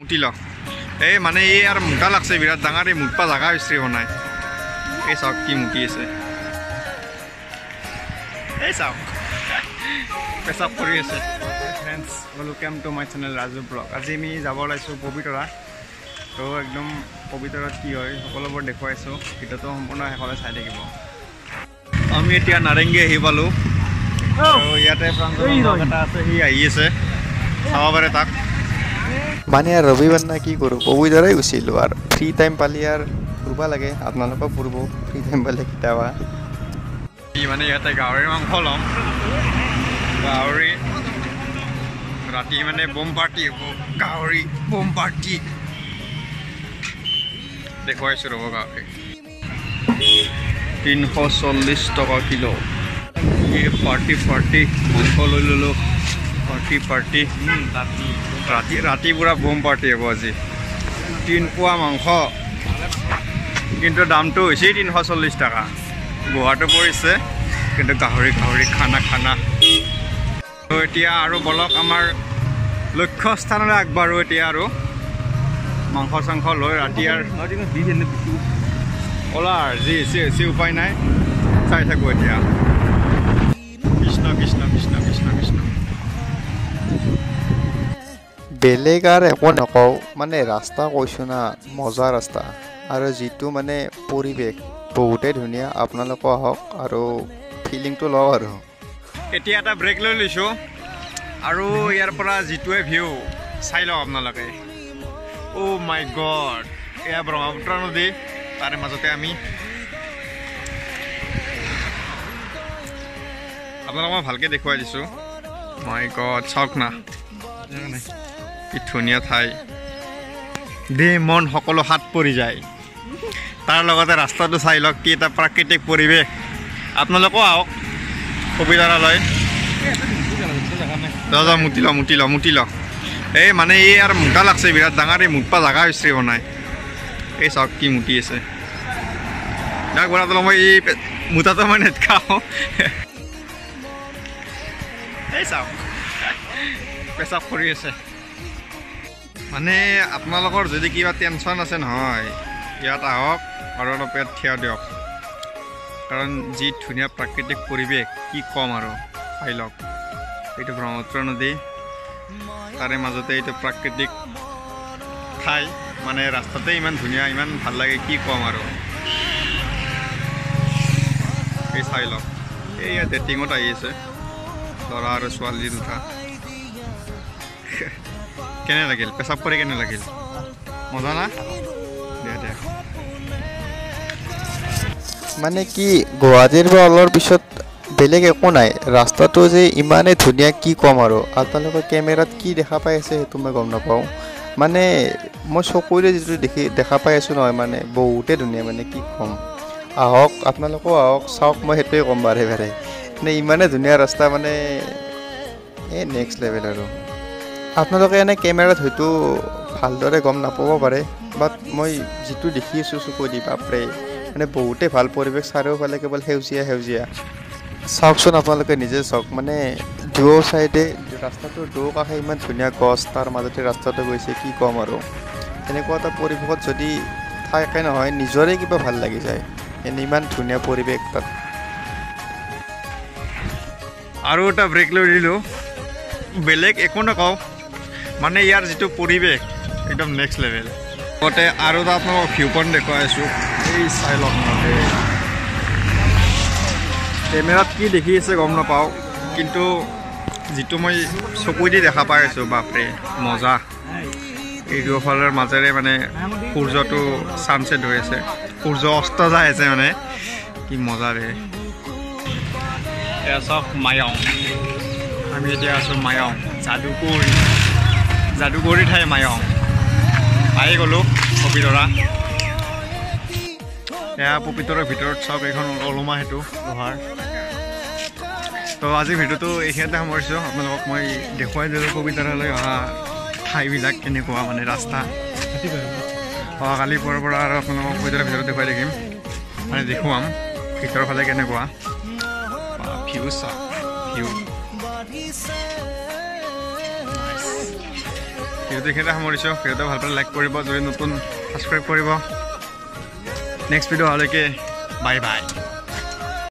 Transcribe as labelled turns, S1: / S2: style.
S1: মুতি ল। এই মানে এই আৰু মুতা লাগছে বিৰাট ডাঙৰ, এই মুতপা জাগা বিচাৰি হোৱা নাই। এই চাওক কি মুতি আছে, এই চাওক পেচাব কৰি আছে। Friends, welcome to my channel Raju blog. আজি আমি যাব ওলাইছোঁ পবিতৰা। তো একদম পবিতৰাত কি হয় সকলোবোৰ দেখুৱাইছোঁ, ভিডিঅ'টো সম্পূৰ্ণ শেষলৈ চাই থাকিব। আমি এতিয়া নাৰেংগী আহি পালোঁ আৰু ইয়াতে প্ৰাঞ্জল এটা আছে, সি আহি আছে, চাব পাৰে তাক।
S2: মানে আৰু ৰবিবাৰ না কি কৰোঁ, পবিতৰাই গুচিলোঁ আৰু ফ্ৰী টাইম পালি আৰু ফুৰিব লাগে। আপোনালোকেও ফুৰিব ফ্ৰী টাইম পালে কেতিয়াবা।
S1: মানে ইয়াতে গাহৰি মাংস ল'ম, গাহৰি ৰাতি মানে বোম পাৰ্টি হ'ব, গাহৰি বোম পাৰ্টি দেখুৱাইছোঁ ৰ'ব। গাহৰি 340 টকা কিলো। এই পাৰ্টি পাৰ্টি মাংস লৈ ল'লোঁ, পাৰ্টি পাৰ্টি ৰাতি ৰাতি পূৰা বোম পাৰ্টি হ'ব আজি। 3 পোৱা মাংস, কিন্তু দামটো হৈছে 340 টকা। গুৱাটো পৰিছে, কিন্তু গাহৰি গাহৰি খানা খানা। তো এতিয়া আৰু বলক আমাৰ লক্ষ্যস্থানলৈ আগবাঢ়ো। এতিয়া আৰু মাংস চাংস লৈ ৰাতি আৰু ওলা যি হৈছে উপায় নাই, চাই থাকোঁ এতিয়া। কৃষ্ণ কৃষ্ণ কৃষ্ণ কৃষ্ণ কৃষ্ণ।
S2: বেলেগ আৰু একো নকওঁ, মানে ৰাস্তা কৈছোঁ না, মজা ৰাস্তা আৰু যিটো মানে পৰিৱেশ বহুতেই ধুনীয়া। আপোনালোকো আহক আৰু ফিলিংটো লওক। আৰু
S1: এতিয়া এটা ব্ৰেক লৈ লৈছোঁ আৰু ইয়াৰ পৰা যিটোৱে ভিউ চাই লওক আপোনালোকে। অ' মাই গড, এয়া ব্ৰহ্মপুত্ৰ নদী, তাৰে মাজতে আমি। আপোনালোক মই ভালকৈ দেখুৱাই দিছোঁ। মাই গড, চাওক না কি ধুনীয়া ঠাই, দেহ মন সকলো হাত পৰি যায়। তাৰ লগতে ৰাস্তাটো চাই লওক, কি এটা প্ৰাকৃতিক পৰিৱেশ। আপোনালোকো আহক পবিতৰালৈ। যা মুতি ল, মুতি ল, মুতি ল। এই মানে এই আৰু মুতা লাগছে বিৰাট ডাঙৰ, এই মুতপা জাগা বিচাৰি হোৱা নাই। এই চাওক কি মুতি আছে। মই এই মুতাটো মই নেখাওঁ। এই চাওক পেচাব কৰি আছে। মানে আপোনালোকৰ যদি কিবা টেনশ্যন আছে নহয়, ইয়াত আহক আৰু অলপ ইয়াত থিয় দিয়ক, কাৰণ যি ধুনীয়া প্ৰাকৃতিক পৰিৱেশ কি ক'ম আৰু। চাই লওক, এইটো ব্ৰহ্মপুত্ৰ নদী, তাৰে মাজতে এইটো প্ৰাকৃতিক ঠাই, মানে ৰাস্তাতে ইমান ধুনীয়া, ইমান ভাল লাগে, কি ক'ম আৰু। এই চাই লওক, এই ইয়াত ডেটিঙত আহি আছে ল'ৰা আৰু ছোৱালী দুটা। কেনে লাগিল পেচাব কৰি, কেনে লাগিল? মজা না? দিয়া দিয়া।
S2: মানে কি গুৱাহাটীৰ পৰা ওলোৱাৰ পিছত বেলেগ একো নাই, ৰাস্তাটো যে ইমানেই ধুনীয়া কি ক'ম আৰু। আপোনালোকে কেমেৰাত কি দেখা পাই আছে সেইটো মই গম নাপাওঁ, মানে মই চকুৰে যিটো দেখা পাই আছোঁ নহয়, মানে বহুতেই ধুনীয়া, মানে কি ক'ম। আহক আপোনালোকেও আহক, চাওক, মই সেইটোৱে ক'ম বাৰে বাৰে। মানে ইমানেই ধুনীয়া ৰাস্তা, মানে এই নেক্সট লেভেল আৰু। আপোনালোকে এনে কেমেৰাত হয়তো ভালদৰে গম নাপাব পাৰে, বাট মই যিটো দেখি আছোঁ চকুদি, বাপৰে, মানে বহুতেই ভাল পৰিৱেশ, চাৰিওফালে কেৱল সেউজীয়া সেউজীয়া। চাওকচোন আপোনালোকে নিজে চাওক, মানে দুয়ো চাইডে ৰাস্তাটোৰ দুয়ো কাষে ইমান ধুনীয়া গছ, তাৰ মাজতে ৰাস্তাটো গৈছে, কি ক'ম আৰু। এনেকুৱা এটা পৰিৱেশত যদি থাকে নহয়, নিজৰে কিবা ভাল লাগি যায়, এনে ইমান ধুনীয়া পৰিৱেশ তাত।
S1: আৰু এটা ব্ৰেক লৈ দিলোঁ, বেলেগ একো নকওঁ, মানে ইয়াৰ যিটো পৰিৱেশ একদম নেক্সট লেভেল। লগতে আৰু এটা আপোনালোকক ভিউ পইণ্ট দেখুৱাই আছোঁ, এই চাই লওক। কেমেৰাত কি দেখি আছে গম নাপাওঁ, কিন্তু যিটো মই চকুৱেদি দেখা পাই আছোঁ, বাপৰে মজা। এই দুয়োফালৰ মাজেৰে মানে সূৰ্যটো ছানছেট হৈ আছে, সূৰ্য অস্ত যাই আছে, মানে কি মজা ৰে। এয়া চাওক মায়ং, আমি এতিয়া আছোঁ মায়ং, যাদুকুঁৱৰী, যাদুকুঁৱৰী ঠাই মায়ং। পাই গ'লোঁ পবিতৰা। এয়া পবিতৰাৰ ভিতৰত চাওক এইখন ওলোমা সেইটো লোহাৰ। তো আজি ভিডিঅ'টো এইখিনিতে সামৰিছোঁ। আপোনালোকক মই দেখুৱাই দিলোঁ পবিতৰালৈ অহা ঠাইবিলাক কেনেকুৱা, মানে ৰাস্তা। অহাকালি পুৱাৰ পৰা আৰু আপোনালোকক পবিতৰাৰ ভিতৰত দেখুৱাই থাকিম, মানে দেখুৱাম ভিতৰৰ ফালে কেনেকুৱা ভিউ। চাওক ভিউ। ভিডিঅ'টো এইখিনিতে সামৰিছোঁ। ভিডিঅ'টো ভাল পালে লাইক কৰিব, যদি নতুন ছাবস্ক্ৰাইব কৰিব। নেক্সট ভিডিঅ' হোৱালৈকে বাই বাই।